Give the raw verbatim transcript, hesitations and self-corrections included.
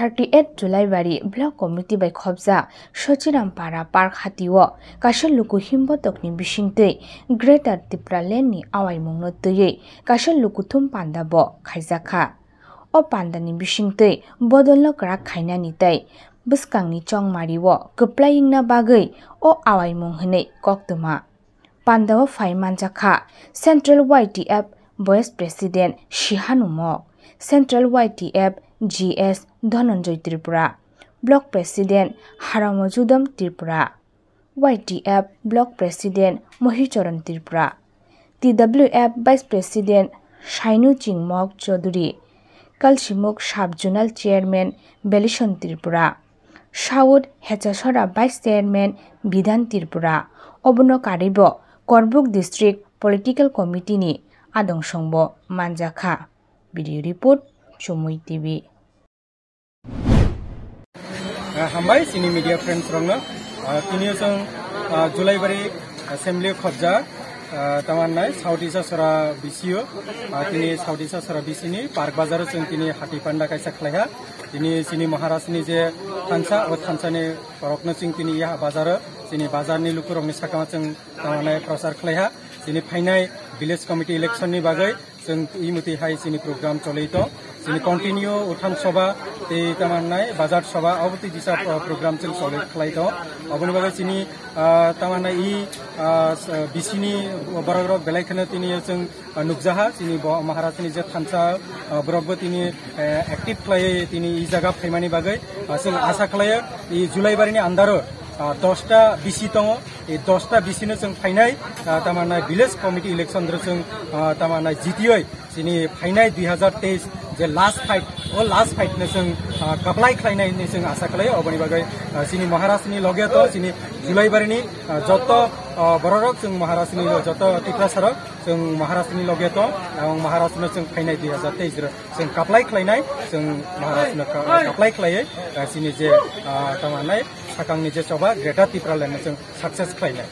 Thirty eight Julaibari Block Committee bai khopjak Sochirampara Park hatio kaisa luku himbotokni bisingtwi Greater Tipraland ni awaimungno twiwi kaisa lukuthum panda bo khaijakha. O pandani bisingtwi bodolno kwrak khainani tei bwskangni chongmario kwplai wngna bagwi o awaimung hwnwi koktwma. Pandao phai manjakha Central Y T F Vice President Sihanu Mok, Central Y T F G S Dhananjoy Tripura, Block President Haramojudom Tripura, Y T F Block President Mohichoron Tripura, T W F Vice President Sainu Chingmok Chaudhuri, Kalsimuk Sub Zonal Chairman Belison Tripura, South Hechasora Vice Chairman Bidhan Tripura, obono karwibo Korbuk District Political Committee ni adong songbo manjakha. Video report, Chumui T V. Ah, hambai chini media friends rokno. Ah, tini chwng, ah, Julaibari Assembly khobja, ah, tamannai South Hechasora B C o, ah, tini South Hechasora B C ni Park Bazar o chwng tini hati panda kaisa khlaiha. Tini chini Maharaj ni je thansa, o thansa ni borokno chwng tini ya bazar o, chini bazar ni lukurokni sakama chwng tamannai prochar khlaiha. Chini phainai village committee election ni bagwi chwng imwtwi hai chini program cholwi tong. Chini continue Uthan Sabha tei tamannai Bazar Sabha, obo twi kisa, uh, program chwng cholwi khlai tong. Oboni bagwi chini, uh, tamannai i, uh, s-, uh, B C ni borok rok belai kheno tini chwng, uh, nukjaha. Chini bo Maharaj ni je thansa, uh, borok bo tini, uh, active khlai tini i jaga phaimani bagwi, uh, chwng asa khlaio i Julaibari ni andaro, uh, dosta B C tongo. I dosta B C no chwng phainai, ah, tamannai village committee election ro chwng, ah, tamannai jitioi chini phainai dui hazar teis je last fight, o last fight no chwng, ah, kaplai khlainai hinwi chwng asa khlaio. Oboni bagwi, ah, chini Maharaj ni loge to, chini Julaibari ni, ah, joto, ah, bororok chwng Maharaj ni joto Tiprasa rok chwng Maharaj ni loge to, ang Maharaj no chwng phainai dui hazar teis ro chwng kaplai khlainai, chwng Maharaj no ka-, kaplai khlaiwi, ah, chini je, ah, tamannai sakang ni je choba Greater Tipraland no chwng success khlainai.